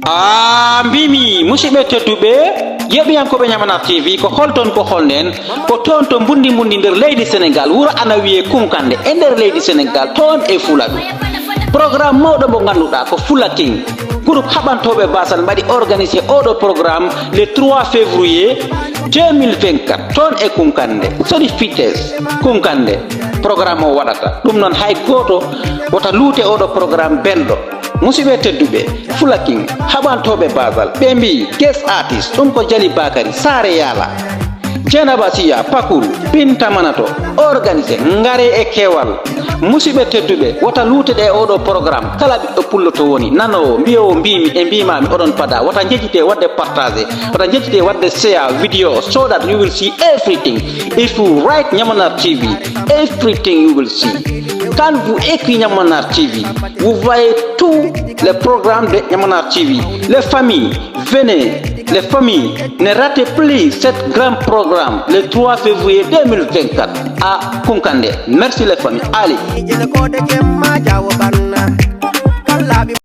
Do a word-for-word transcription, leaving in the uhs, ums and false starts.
Ah, mbimi, musidɓe tedduɓe, yeeɓiyankooɓe Ñamanaar T V, ko holton, ko holnen? Ko toon to Mbundi Mbundi nder leydi Senegal, wuro ana wiyee Kunkande, e nder leydi Senegal, toon e Fuladu. Programme mawɗo mo ngannduɗaa ko Fula King. Groupe haɓantooɓe baasal mbaɗi organisé oɗo programme le trois février deux mille vingt-quatre, toon e Kunkande, Sodi Fites, Kunkande. Programme o waɗata. Ɗum noon hay gooto wota luute oɗo programme belɗo. Musidɓe tedduɓe, Fula King, haɓantooɓe baasal, ɓe mbiyi guest artist, ɗum ko Jali Bakary, Saare Yaala, Dieynaba Siya, Pakul, Binta Manato, organisé, ngare e keewal. Musidɓe tedduɓe, wota luute ɗe oɗo programme, kala ɓiɗɗo pullo to woni, nanoowo, mbiyoowo mbimi e mbimami oɗon pada, wota njejjite waɗde partagé, wota njejjite waɗde share video, so that you will see everything. If you write Ñamanaar T V, everything you will see. Quand vous écrivez Ñamanaar T V, vous voyez tous les programmes de Ñamanaar T V. Les familles, venez, les familles, ne ratez plus ce grand programme le trois février deux mille vingt-quatre à Kunkande. Merci les familles. Allez.